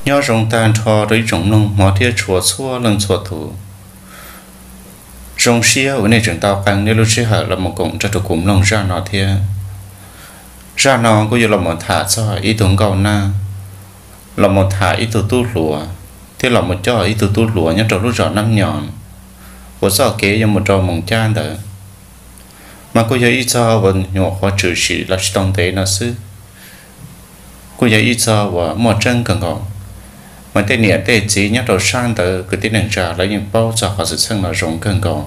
Nyob zoo tag nrho rau ib tsoom mloog hmov thiab tshua txhua leej txhua tus. Zoo siab uas nej tseem tau qee nej lub sij hawm los mus koom nrog rau kuv mloog zaj no thiab. Zaj no kuj yuav los mus tham txog ib tug nkauj nab, los mus tham ib tug tub hluas, thiab los mus coj ib tug tub hluas nyob rau lub zos Nab Nyos uas txoj kev yuav mus rau Moos Cab ntawd. Mas kuj yog ib txog uas nyuam qhuav tshwm sim los tsis tau ntev no xwb, kuj yog ib txog uas muaj tseeb kawg nkaus. Mas tej niam tej txiv nyob rau sab ntawd kwv tij neej tsa lawv yeej paub txog qhov xwm txheej no zoo kawg nkaus.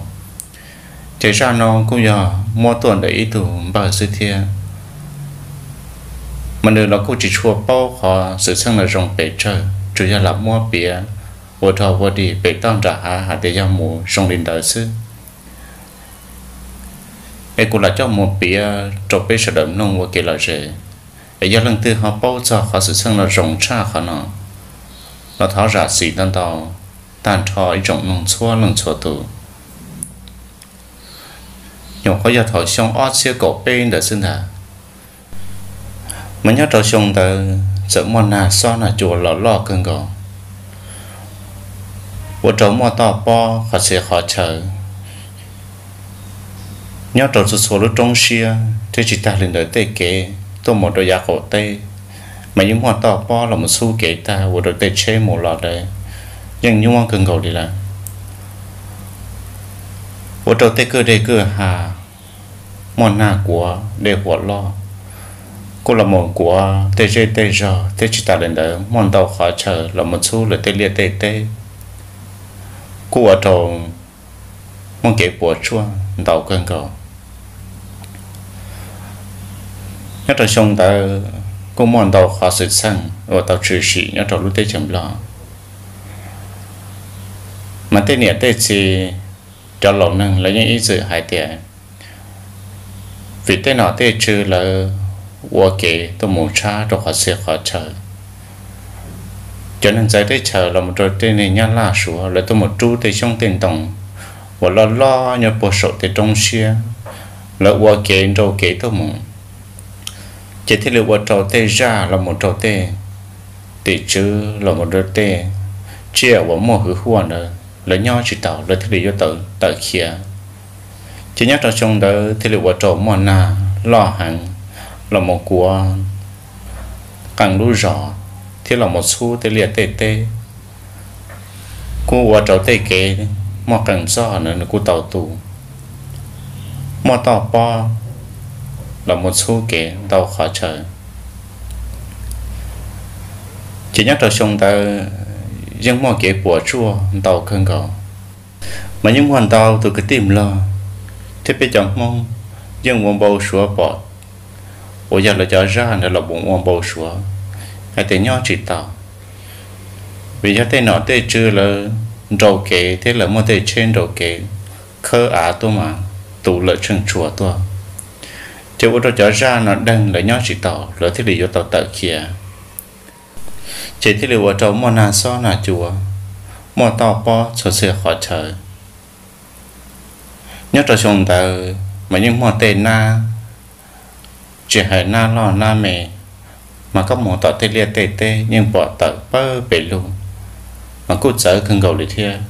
Ces zaj no kuj yog muab tuaj ntawm ib tug npawg xwb thiab. Mas nws los kuj tsis tshua paub qhov xwm txheej no zoo pes tsawg, tsuas yog lam muab piav ua rog ua dig pem toj nram hav hais tias yog mus zoo li ntawd xwb. Es kuv lam coj mus piav rau peb sawv daws mloog ua kev lom zem. Es yog leej twg ho paub txog qhov xwm txheej no zoo tshaj qhov no, los thov zam txim ntau ntau tag nrho ib tsoom mloog txhua leej txhua tus. Nyuam qhuav yog thaum xyoo ob txhiab kaum peb ntawd xwb ntag. Mas nyob rau xyoo ntawd txawm muaj nag xob nag cua los loj kawg nkaus, ua rau muaj toj pob qhov txhia qhov chaw nyob rau txhua txhua lub roob siab, thiab tsis tag li ntawd tej kev tuaj mus rau yav qaum teb mas yeej muaj toj pob los mus txhub kev tag, ua rau tej tsheb mus los lawm yeej nyuaj kawg nkaus li lawm. Ua rau tej kwj deg kwj ha muaj nag kuav dej huam loj, kuj los mus kuav tej zej tej zog, thiab tsis tas li ntawd muaj ntau qhov chaw los mus txhub lawv tej liaj tej teb, kuj ua rau muaj kev puas tsuaj ntau kawg nkaus. Nyob rau xyoo ntawd kuj muaj ntau qhov xwm txheej uas tau tshwm sim nyob rau lub teb chaws Nplog. Mas tej niam tej txiv, cov laus neeg lawv yeej ib txwm hais tias, vim tej nom tej tswv lawv ua kev tuaj mus tshab rau qhov txhia qhov chaw. Cov neeg txawv teb chaws los mus rau tej neeg Nyab Laj Suav lawv tuaj mus rub tej xyoob tej ntoo uas loj loj nyob puag saum tej roob siab, lawv ua kev nrau kev tuaj mus, ces thiaj li ua rau tej zaj los mus rau tej tim tswv los mus rau tej tsiaj uas muaj hwv huaj ntawd lawv nyob tsis tau, lawv thiaj li yuav tau tawm khiav. Ces nyob rau xyoo ntawd thiaj li ua rau muaj nag loj heev los mus kuav qee lub zos, thiab los mus txhub tej liaj tej teb, kuj ua rau tej kev muaj qee txoj ntawd nws kuj tau tu, muaj toj pob los mus txhub kev ntau qhov chaw. Ces nyob rau xyoo ntawd yeej muaj kev puas tsuaj ntau kawg nkaus. Mas yeej muaj ntau tus kwv tij Nplog thiab peb cov Hmoob yeej ua npau suav pom, uas yog lawv cov zaj ntawd los mus ua npau suav hais tias nyob tsis tau, vim yog tej nom tej tswv lawv nrau kev thiab lawv muaj tej tsheb nrau kev khawb av tuaj mas tu lawm tsheej tshua tuaj, ces ua rau cov zaj no deeg lawv nyob tsis tau, lawv thiaj li yuav tau tawm khiav. Ces thiaj li ua rau muaj nag xob nag cua, muaj toj pob txhua txhia qhov chaw. Nyob rau xyoo ntawd mas yeej muaj tej nab, tsis hais nab loj nab me, mas koj mus tom tej liaj tej teb yeej pom tawm pawg pes lug, mas kuj txawv kawg nkaus li thiab.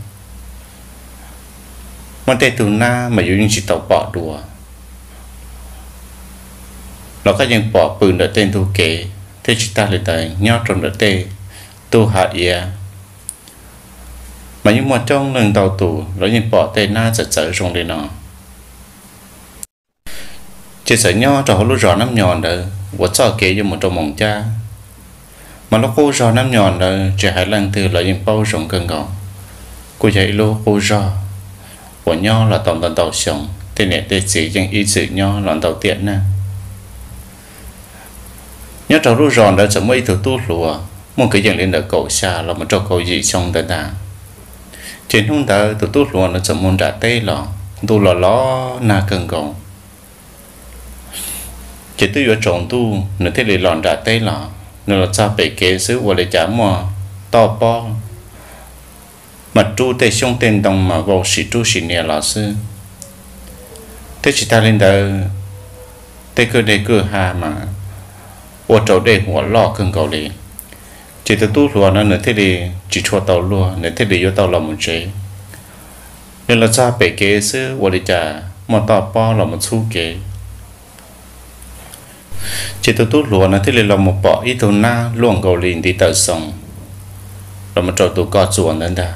Muaj tej tug nab mas yus yeej tsis tau pom dua, los koj yeej pom pw ntawm tej ntug kev, thiab tsis tag li ntawd nyob rau ntawm tej tug hav iav, mas yeej muaj coob leej ntau tus los yeej pom tej nab txawv txawv zoo li no. Ces txawm nyob rau hauv lub zos Nab Nyos ntawd uas txoj kev yuav mus rau Moos Cab, mas lub qub zog Nab Nyos ntawd tsis hais leej twg los yeej paub zoo kawg nkaus, kuj yog ib lub qub zog uas nyob los tau ntau ntau xyoo, tej niam tej txiv yeej ib txwm nyob los ntau tiam neej. Nyob rau lub zos ntawd txawm muaj ib tug tub hluas muaj kwv yees li ntawm kaum xya los mus rau kaum yim xyoo ntawd ntag. Ces hnub ntawd tus tub hluas ntawd txawm mus nram teb los, ntuj los los nag kawg nkaus. Ces twb yuav tsaus ntuj nws thiaj li los nram teb los, nws los txog pem kev xwb ua li cas muaj toj pob mas rub tej xyoob tej ntoo mas vau sim rub sim nias los xwb. Thiab tsis tag li ntawd, tej kwj deg kwj ha mas ua rau dej huam loj kawg nkaus li. Ces tus tub hluas no nws thiaj li tsis tshua tau luag, nws thiaj li yuav tau los mus tsev. Nws los txog pem kev xwb ua li cas muaj toj pob los mus txhub kev. Ces tus tub hluas no thiaj li los mus pom ib tug nab luaj nkaus li ntiv taws xoo los mus rau tus ko txuas ntawd ntag.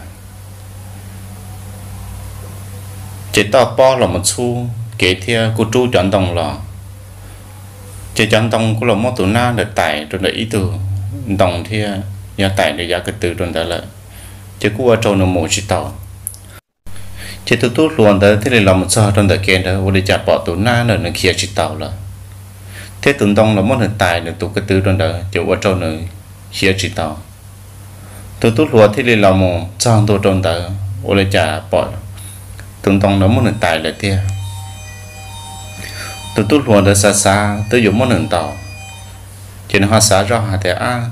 Ces toj pob los mus txhub kev thiab kuj rub cov ntoo los. Ces cov ntoo kuj los muab tus nab ntawd tais rau ntawm ib tug ntoo thiab yog tais nws yav ko tw rau ntawd lawm, ces kuj ua rau nws mus tsis tau. Ces tus tub hluas ntawd thiaj li los mus txog rau ntawm kev ntawd ua li cas pom tus nab ntawd nws khiav tsis tau lawm, thiab tus ntoo los muab nws tais nws tus ko tw rau ntawd ces ua rau nws khiav tsis tau. Tus tub hluas thiaj li los mus txog ntua rau ntawd ua li cas pom tus ntoo ntawd muab nws tais lawm tiag. Tus tub hluas ntawd xav xav twb yuav muab nws ntaus, ces nws ho xav zoj hais tias, Ab,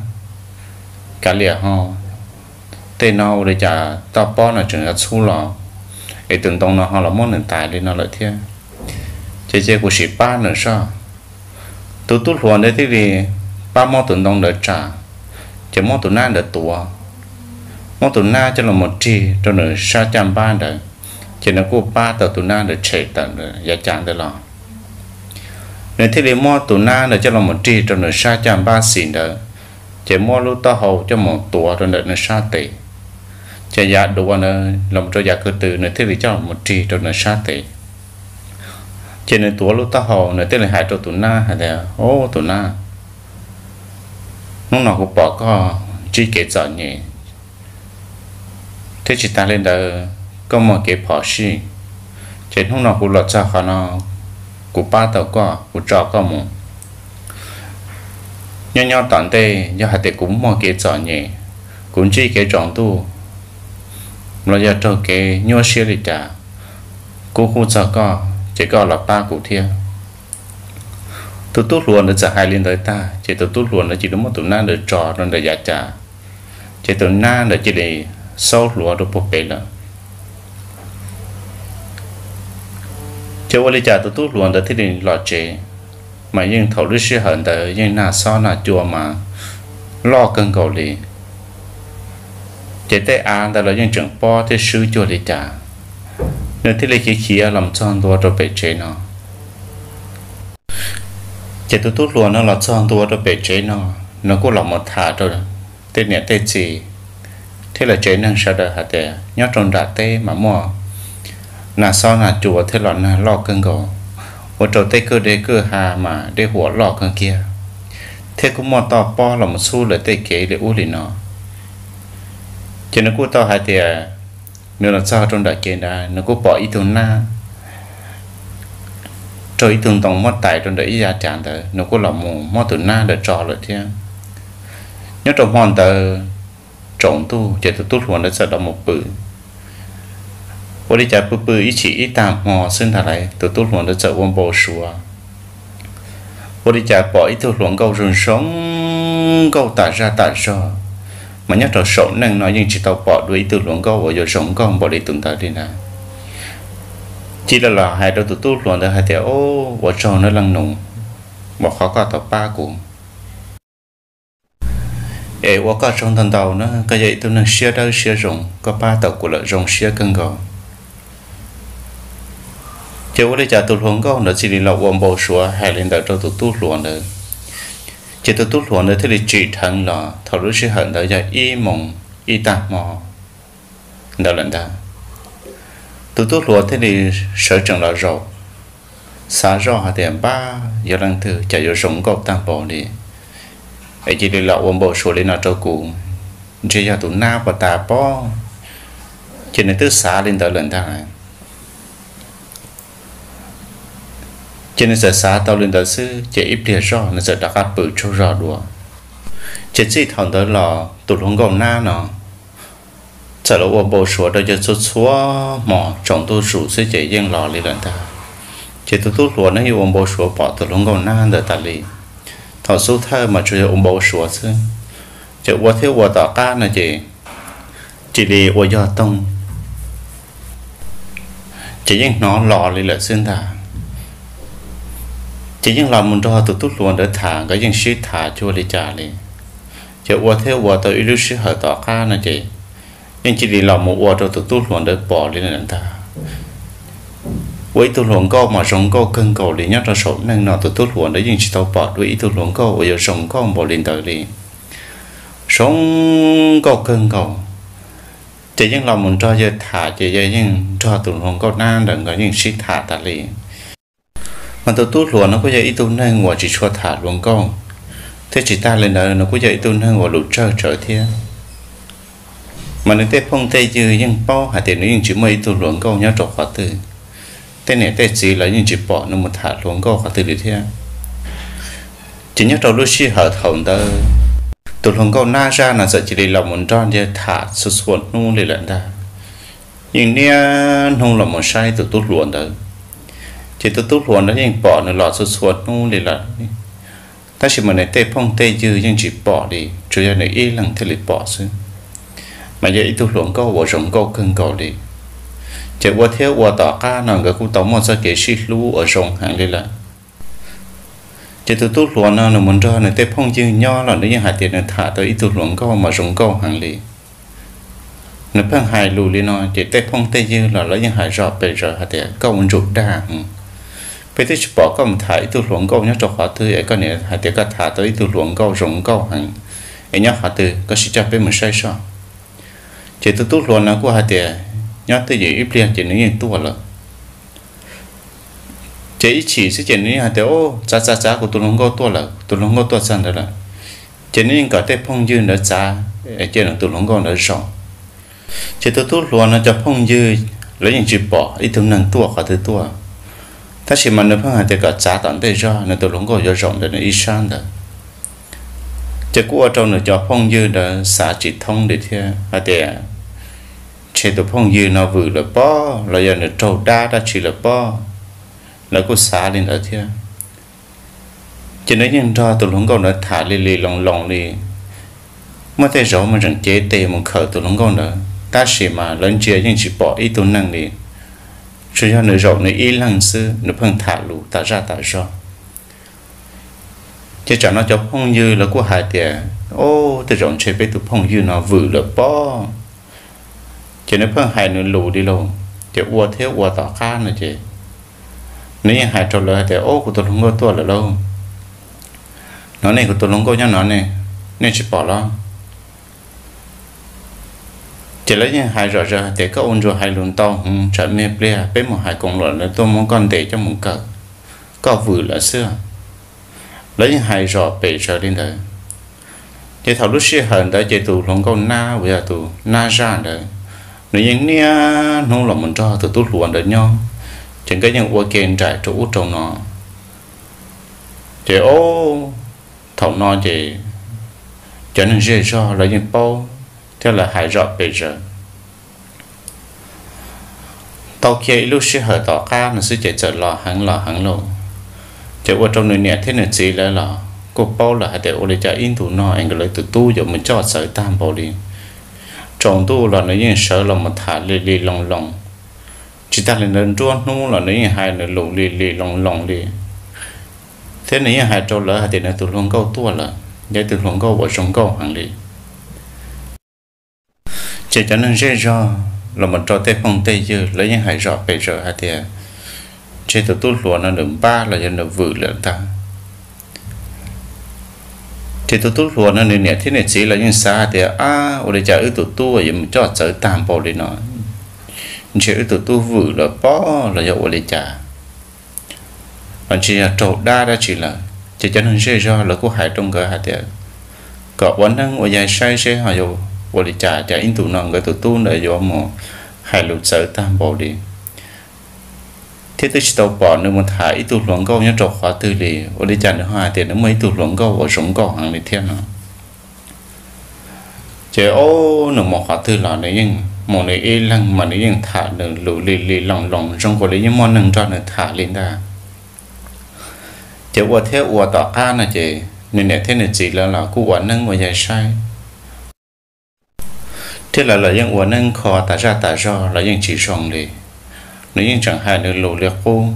kav liam ho, tej no ua li cas toj pob no tseem yuav txhub los, es tus ntoo no ho los muab nws tais li no lawm thiab, ces cia kuv sim pab nws soj. Tus tub hluas ntawd thiaj li pab muab tus ntoo ntawd tsa, ces muab tus nab ntawd tuav, muab tus nab coj los mus rig rau nws sab caj npab ntawd, ces nws kuj pab tau tus nab ntawd tshem tawm yav cav ntawd los. Nws thiaj li muab tus nab ntawd coj los mus rig rau nws sab caj npab xis ntawd, ces muab lub taub hau coj mus tuav rau ntawm nws sab tes, ces yav duav ntawd los rau yav ko tw nws thiaj li coj los rig rau nws sab tes. Ces nws tuav lub taub hau nws thiaj li hais rau tus nab hais tias, Au, tus nab, hnub no kuv pom koj ntsib kev txom nyem, thiab tsis tas li ntawd koj muaj kev phom sij, ces hnub no kuv los txog qhov no, kuv pab tau koj, kuv tso koj mus. Nyob nyob tom ntej yog hais tias kuv muaj kev txom nyem, kuv ntsib kev tsaus ntuj los yog raug kev nyuaj siab li cas, kuv hu txog koj ces koj los pab kuv thiab. Tus tub hluas ntawd txawm hais li ntawd tag ces tus tub hluas ntawd cia li muab tus nab ntawd tso rau ntawm yav cav, ces tus nab ntawd cia li xaub hluav rau puag pem lawm. Ces ua li cas tus tub hluas ntawd thiaj li los tsev, mas yeej thaum lub sij hawm ntawd yeej nag xob nag cua mas loj kawg nkaus li. Ces tej av ntawd los yeej tseem pob thiab swb cuag li cas, nws thiaj li khiav khiav los txog ntua rau pem tsev no. Ces tus tub hluas no los txog ntua rau pem tsev no, nws kuj los mus tham rau tej niam tej txiv thiab lawv tsev neeg sawv daws hais tias nyob rau nram teb mas muaj nag xob nag cua thiab los nag loj kawg nkaus, ua rau tej kwj deg kwj ha mas dej huam loj kawg kiag, thiab kuj muaj toj pob los mus txhub lawv tej kev li ub li no. Ces nws kuj tau hais tias nws los txog rau nram kev ntawd nws kuj pom ib tug nab raug ib tug ntoo muab tais rau ntawm ib yav cav ntawd, nws kuj los mus muab tus nab ntawd tso lawm thiab. Nyob rau hmo ntawd tsaus ntuj ces tus tub hluas ntawd txawm los mus pw. Ua li cas pw pw ib chim ib tag hmo xwb ntag lauj, tus tub hluas ntawd txawm ua npau suav, ua li cas pom ib tug hluas nkauj zoo zoo nkauj tas zaj tas zog, mas nyob rau saum neej no yeej tsis tau pom dua ib tug hluas nkauj uas yuav zoo nkauj npaum li tus ntawd li ntag. Cia li los hais rau tus tub hluas ntawd hais tias, Au, ua tsaug nawb leej nus, uas qhov koj tau pab kuv. Es ua koj tsaug ntau ntau na, koj yog ib tug neeg siab dawb siab zoo, koj pab tau kuv lawm zoo siab kawg nkaus. Ces ua li cas tus hluas nkauj ntawd cia li los ua npau suav hais li ntawd rau tus tub hluas ntawd. Ces tus tub hluas ntawd thiaj li tsim dheev los, thaum lub sij hawm ntawd yog ib moos ib tag hmo ntawd lawm ntag. Tus tub hluas thiaj li sawv tsees los zaum, xav zoj hais tias, Npab, yog leej twg cas yuav zoo nkauj tag npaum li, es cia li los ua npau suav li no rau kuv, ntshe yog tus nab puas tas pob. Ces nws twb xav li ntawd lawm ntag. Ces nws txawm xav tau li ntawd xwb ces ib pliag zoj nws txawm rov qab pw tsaug zog dua. Ces txij thaum ntawd los tus hluas nkauj nab no txawm los ua npau suav rau yawg txhua txhua hmo, tsaus ntuj zus xwb ces yeej los li lawm ntag. Ces tus tub hluas no yeej ua npau suav pom tus hluas nkauj nab ntawd tas li. Thaum xub thawj mas tsuas yog ua npau suav xwb, ces ua thiab ua tom qab no ces cia li ua yog toog, ces yeej hnov los li lawm xwb ntag. Ces yeej los mus nrog tus tub hluas ntawd tham, nkawd yeej sib tham cuag li cas li. Ces ua thiab ua tau ib lub sij hawm tom qab no ces yeej cia li los mus ua rau tus tub hluas ntawd pom li lawm ntag. Ua ib tug hluas nkauj mas zoo nkauj kawg nkaus li, nyob rau saum neej no tus tub hluas ntawd yeej tsis tau pom dua ib tug hluas nkauj uas yuav zoo nkauj npaum li ntawd li. Zoo nkauj kawg nkaus. Ces yeej los mus nrog yawg tham, ces yawg yeej nrog tus hluas nkauj nab ntawd nkawd yeej sib tham tas li. Mas tus tub hluas no kuj yog ib tug neeg uas tsis tshua tham hluas nkauj, thiab tsis tag li ntawd nws kuj yog ib tug neeg uas lus tsawg tsawv thiab. Mas nws tej phooj tej ywg yeej paub hais tias nws yeej tsis muaj ib tug hluas nkauj nyob rau qhov twg. Tej niam tej txiv los yeej tsis pom nws mus tham hluas nkauj qhov twg li thiab. Ces nyob rau lub sij hawm thaum ntawd, tus hluas nkauj nab zaj no txawm cia li los mus nrog yawg tham txhua txhua hnub li lawm ntag. Yeej niaj hnub los mus saib tus tub hluas ntawd. Ces tus tub hluas ntawd yeej pom nws los txhua txhua hnub li lawm, tab sis mas nws tej phooj tej ywg yeej tsis pom li, tsuas yog nws ib leeg thiaj li pom xwb. Mas yog ib tug hluas nkauj uas zoo nkauj kawg nkaus li. Ces ua thiab ua tom qab no nkawd kuj tau muaj txoj kev sib hlub uas zoo heev li lawm. Ces tus tub hluas no nws mus nrog nws tej phooj ywg nyob los nws yeej hais tias nws tham tau ib tug hluas nkauj mas zoo nkauj heev li. Nws pheej hais lus li no ces tej phooj tej ywg los lawv yeej hais zom pes zaws hais tias, koj ua ntsuj dag, peb twb tsis pom koj mus tham ib tug hluas nkauj nyob rau qhov twg es koj niaj hais tias koj tham tau ib tug hluas nkauj zoo nkauj heev, es nyob qhov twg koj sim coj peb mus saib soj. Ces tus tub hluas no kuj hais tias nyob twj ywm ib pliag ces nws yeej tuaj lawm. Ces ib chim xwb ces nws yeej hais tias, txav txav txav, kuv tus hluas nkauj tuaj lawm, kuv tus hluas nkauj tuaj txog ntawd lawm. Ces nws yeej kom tej phooj ywg ntawd txav, cia nws tus hluas nkauj ntawd zaum. Ces tus tub hluas no cov phooj ywg lawv yeej tsis pom ib tug neeg tuaj qhov twg tuaj, tab sis mas nws pheej hais tias kom txav tom ntej zog, nws tus hluas nkauj yuav zaum ntawm nws ib sab ntawd. Ces kuj ua rau nws cov phooj ywg ntawd xav tsis thoob li thiab hais tias, ntshe tus phooj ywg no vwm lawm pob los yog nws raug dab dab tsi lawm pob, lawv kuj xav li ntawd thiab. Ces nws yeej nrog tus hluas nkauj ntawd tham li li loo loo li. Muaj tej zaum mas tseem cev tes mus khawm tus hluas nkauj ntawd, tab sis mas lawv ntsia yeej tsis pom ib tug neeg li, tsuas yog nws zaum nws ib leeg xwb, nws pheej tham lus tas zaj tas zog. Ces tsam no cov phooj ywg lawv kuj hais tias, o, tej zaum ntshe peb tus phooj ywg no vwm lawm pob. Ces nws pheej hais nws lus li lauj. Ces ua thiab ua tom qab no ces nws yeej hais rau lawv hais tias, o, kuv tus hluas nkauj tuaj lawm lauj, no nej, kuv tus hluas nkauj nyob no ne, nej tsis pom los? Ces lawv yeej hais zom zaws hais tias, koj ua ntsuag hais lus ntau heev, tsam me pliag peb mus hais koom luam lawv tuaj muab koj ntes coj mus kawm, koj vwm lawm xwb. Lawv yeej hais zom pes zaws li ntawd. Ces thaum lub sij hawm ntawd ces tus hluas nkauj nab uas yog tus nab zaj ntawd, nws yeej niaj hnub los mus nrog tus tub hluas ntawd nyob, ces nkawd yeej ua ke nraim rau ub rau no. Ces o, thaum no ces cov neeg zej zog lawv yeej paub thiab lawv hais zom pes zaws. Tau kiag ib lub sij hawm tom qab no xwb ces txawm los heev los heev lauj. Ces ua rau nws niam thiab nws txiv lawv los kuj paub lawm hais tias ua li cas ib ntus no es nkawd lawv tus tub yuav mus coj txawv tag npaum li. Tsaus ntuj los nws yeej sawv los mus tham li li loo loo. Tsis tag li ntawd nruab hnub los nws yeej hais nws lus li li loo loo li. Thiab nws yeej hais rau lawv hais tias nws tus hluas nkauj tuaj lawm, yog ib tug hluas nkauj uas zoo nkauj heev li. Ces cov neeg zej zog los mus rau tej phooj tej ywg lawv yeej hais zom pes zaws hais tias, ntshe tus tub hluas no nws npab los yog nws vwm lawm ntag. Ces tus tub hluas no nws niam thiab nws txiv los yeej xav hais tias, ab, ua li cas wb tus tub yuav mus coj txawv tag npaum li no? Ntshe wb tus tub vwm lawm pob los yog ua li cas? Los ntshe yog raug dab dab tsi lawm. Ces cov neeg zej zog lawv kuj hais rau nkawd hais tias, kom ua neeb ua yaig saib seb ho yuav ua li cas, cas ib ntus no nkawd tus tub ntawd yuav mus hais lus txawv tag npaum li, thiab twb tsis tau pom nws mus tham ib tug hluas nkauj nyob rau qhov twg li. Ua li cas nws ho hais tias nws muaj ib tug hluas nkauj uas zoo nkauj heev li thiab no? Ces o, nws mus qhov twg los nws yeej mus nws ib leeg mas nws yeej tham nws lus li li loo loo zoo nkaus li yeej muaj neeg nrog nws tham li ntag. Ces ua thiab ua tom qab no ces nws niam thiab nws txiv lawv los kuj ua neeb ua yaig saib, thiab lawv los yeej ua neeb kho tas zaj tas zog los yeej tsis zoo li. Nws yeej tseem hais nws lus li qub,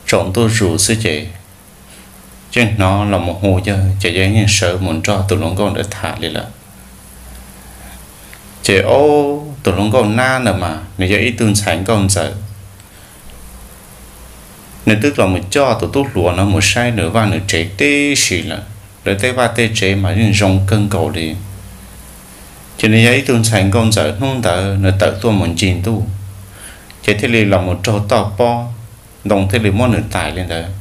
tsaus ntuj zus xwb ces yeej hnov los mus hu yawg, ces yawg yeej sawv mus nrog tus hluas nkauj ntawd tham li lawm. Ces ob tus hluas nkauj nab ntawd mas nws yog ib tug ntxhais nkauj ntxawm, nws twb los mus coj tus tub hluas no mus saib nws vaj nws tsev tib si lawm. Lawv tej vaj tej tsev mas yeej zoo kawg nkaus li. Ces nws yog ib tug ntxhais nkauj ntxawm, hnub ntawd nws tawm tuaj mus ncig ntuj, ces thiaj li los mus raug toj pob, ntoo thiaj li muab nws tais li ntawd.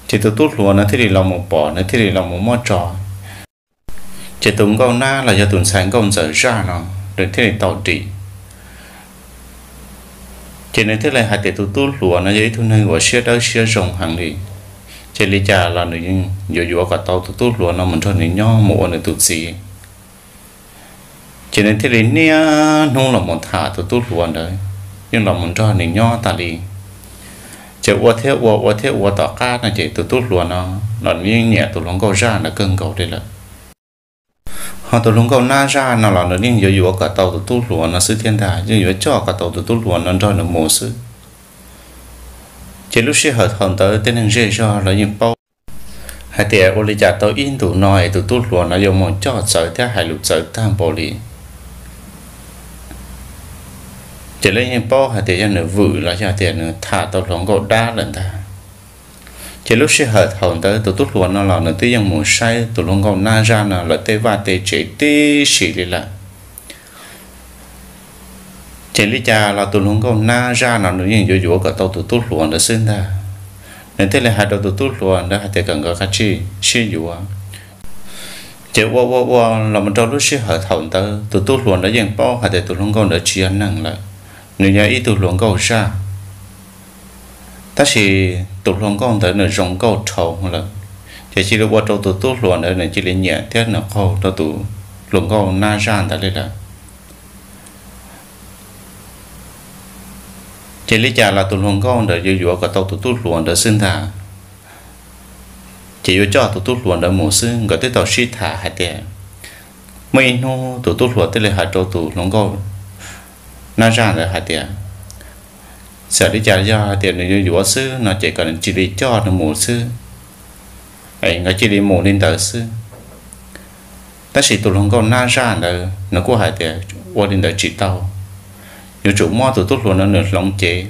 Ces tus tub hluas no thiaj li los mus pom, nws thiaj li los mus muab tso. Ces tus nkauj nab los yog tus ntxhais nkauj ntxawm zaj no, nws thiaj li tau dim. Ces nws thiaj li hais tias tus tub hluas no yog ib tug neeg uas siab dawb siab zoo heev li, ces li cas los nws yuav yuav kom tau tus tub hluas no mus nrog nws nyob mus ua nws tus txiv. Ces nws thiaj li niaj hnub los mus tham tus tub hluas ntawd, yeej los mus nrog nws nyob tas li. Ces ua thiab ua, ua thiab ua tom qab no ces tus tub hluas no los nws yeej nyiam tus hluas nkauj zaj ntawd kawg nkaus li lawm. Ho tus hluas nkauj nab zaj no los nws yeej yuav yuav kom tau tus tub hluas no xwb thiab ntag, yeej yuav coj kom tau tus tub hluas no nrog nws mus xwb. Ces lub sij hawm thaum ntawd tej neeg zej zog los yeej paub hais tias ua li cas tau ib ntus no es tus tub hluas no yuav mus coj txawv thiab hais lus txawv tag npaum li. Ces lawv yeej paub hais tias yog nws vwm los yog tias nws tham tau hluas nkauj dab lawm ntag. Ces lub sij hawm thaum ntawd tus tub hluas no los nws twb yeej mus saib tus hluas nkauj nab zaj no lawv tej vaj tej tsev tib si li lawm. Ces li cas los tus hluas nkauj nab zaj no nws yeej yuav yuav kom tau tus tub hluas ntawd xwb ntag. Nws thiaj li hais rau tus tub hluas ntawd hais tias kom nkawd kav tsij sib yuav. Ces ua ua ua los mus rau lub sij hawm thaum ntawd tus tub hluas ntawd yeej paub hais tias tus hluas nkauj ntawd tsis yog neeg lawm, nws yog ib tug hluas nkauj zaj. Tab sis tus hluas nkauj ntawd nws zoo nkauj dhau lawm, ces cia li ua rau tus tub hluas ntawd nws cia li nyiam thiab nws qaug rau tus hluas nkauj nab zaj ntawd li lawm. Ces li cas los tus hluas nkauj ntawd yuav yuav kom tau tus tub hluas ntawd xwb ntag. Ces yuav coj tus tub hluas ntawd mus xwb, nkawd twb tau sib tham hais tias muaj ib hnub tus tub hluas thiaj li hais rau tus hluas nkauj nab zaj ntawd hais tias, txawm li cas yog hais tias nws yuav yuav xwb no ces kom nws cia li coj nws mus xwb, nkawd cia li mus li ntawd xwb. Tab sis tus hluas nkauj nab zaj ntawd nws kuj hais tias ua li ntawd tsis tau, yuav tsum muab tus tub hluas no nws hloov cev.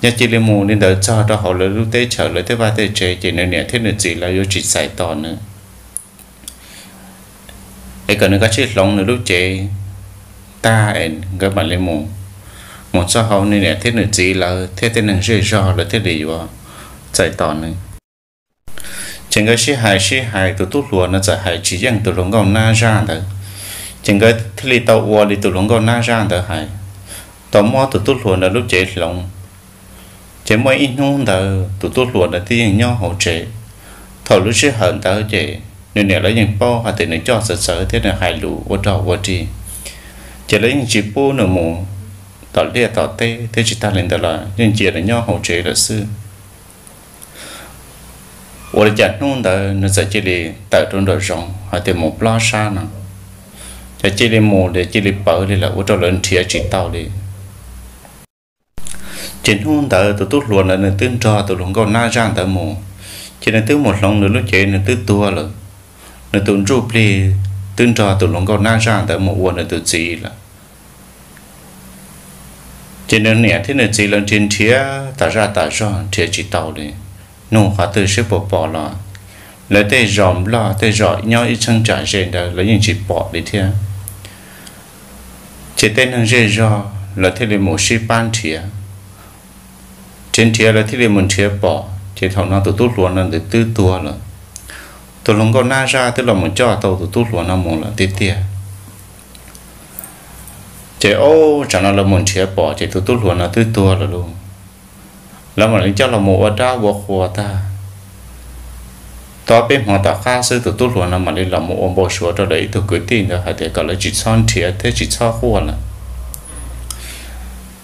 Yog cia li mus li ntawd txog rau hauv lawv lub teb chaws lawv tej vaj tej tsev ces nws niam thiab nws txiv lawv yuav tsis txais tos nws. Es kom nws kav tsij hloov nws lub cev tag es nkawd mam li mus, mus txog hauv nws niam thiab nws txiv lawv thiab tej neeg zej zog lawv thiaj li yuav txais tos nws. Ces nkawd sib hais sib hais tus tub hluas no txawm hais tsis yeej tus hluas nkauj nab zaj ntawd. Ces nkawd thiaj li tau ua li tus hluas nkauj nab zaj ntawd hais, tau muab tus tub hluas ntawd lub cev hloov. Ces muaj ib hnub ntawd tus tub hluas ntawd twb yeej nyob hauv tsev. Thaum lub sij hawm ntawd ces nws niam lawv yeej paub hais tias nws coj txawv txawv thiab nws hais lus ua rog ua ri, ces lawv yeej tsis pub nws mus tom liaj tom teb thiab tsis tag li ntawd los yeej cia nws nyob hauv tsev lawm xwb. Ua li cas hnub ntawd nws txawm cia li tawm rau nraum zoov hais tias mus plob sab no, ces cia li mus li cia li pawv li lawm ua rau lawv nrhiav tsis tau li. Ces hnub ntawd tus tub hluas ntawd nws twb nrog tus hluas nkauj nab zaj ntawd mus, ces nws twb mus hloov nws lub cev nws twb tuag lawm. Nws tus ntsuj plig twb nrog tus hluas nkauj nab zaj ntawd mus ua nws tus txiv lawm. Ces nws niam thiab nws txiv lawv nrhiav nrhiav tas zaj tas zog nrhiav tsis tau li, nug qhov twg seb puas pom los lawv tej zos nplog tej zos nyob ib cheeb tsam ze ntawd lawv yeej tsis pom li thiab. Ces tej neeg zej zog lawv thiaj li mus sib pab nrhiav, nrhiav nrhiav lawv thiaj li mus nrhiav pom, ces thaum no tus tub hluas no nws twb tuag lawm. Tus hluas nkauj nab zaj twb los mus coj tau tus tub hluas no mus lawm tiag tiag. Ces ob tsam no lawv mus nrhiav pom ces tus tub hluas no twb tuag lawm lauj. Lawv mam li coj los mus ua dab ua qhua tag. Tau peb hmo tom qab xwb tus tub hluas no mam li los mus ua npau suav rau lawv ib tug kwv tij ntawd hais tias kom lawv tsis txhob nrhiav thiab tsis txhob quaj lawm,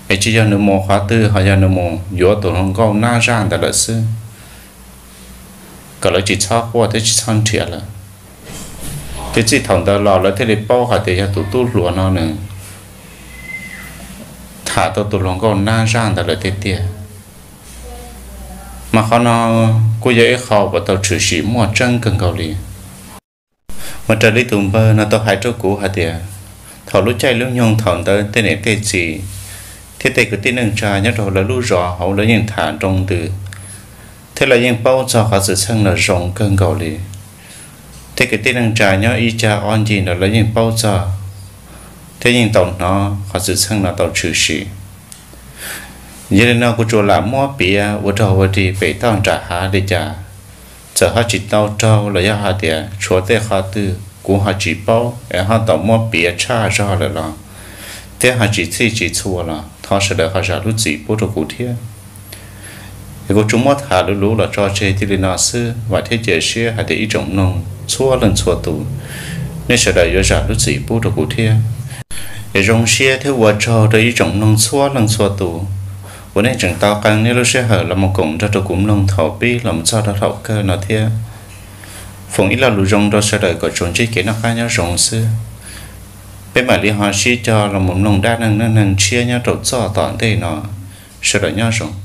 es tsis yog nws mus qhov twg ho yog nws mus yuav tus hluas nkauj nab zaj ntawd lawm xwb, kom lawv tsis txhob quaj thiab tsis txhob nrhiav lawm. Ces txij thaum ntawd los lawv thiaj li paub hais tias yog tus tub hluas no nws tham tau tus hluas nkauj nab zaj ntawd lawm tiag tiag. Mas qhov no kuj yog ib qho uas tau tshwm sim muaj tseeb kawg nkaus li. Mas raws li tus npawg no tau hais rau kuv hais tias, thaum lub caij lub nyoog thaum ntawd tej niam tej txiv thiab tej kwv tij neej tsa nyob rau lawv lub zos hauv lawv yeej tham nroo ntws, thiab lawv yeej paub txog qhov xwm txheej no zoo kawg nkaus li. Tej kwv tij neej tsa nyob ib cag ob ncig ntawd lawv yeej paub txog thiab yeej tau hnov qhov xwm txheej no tau tshwm sim. Yog li no kuv tsuas lam muab piav ua raug ua rig pem toj nram hav li cas, txawm ho tsis tau raug los yog hais tias tshuav tej qhov twg kuv ho tsis paub es ho tau muab piav tshaj zog lawm los, thiab ho tsis txhij tsis txhua los thov sawv daws ho zam lub txim pub rau kuv thiab. Es kuv tsuas muab tham luv luv los tso tseg tib li no xwb, vam thiab cia siab hais tias ib tsoom mloog txhua leej txhua tus, nej sawv daws yuav zam lub txim pub rau kuv thiab. Es zoo siab thiab ua tsaug rau ib tsoom mloog txhua leej txhua tus uas nej tseem tau qee nej lub sij hawm los mus koom nrog rau kuv mloog thaum pib los mus txog rau thaum kawg no thiab. Foom ib lo lus zoo rau sawv daws kom tsuas ntsib kev noj qab nyob zoo xwb. Peb mam li ho sib cog los mus mloog dab neeg neej neeg tshiab nyob rau txoj tom ntej no. Sawv daws nyob zoo.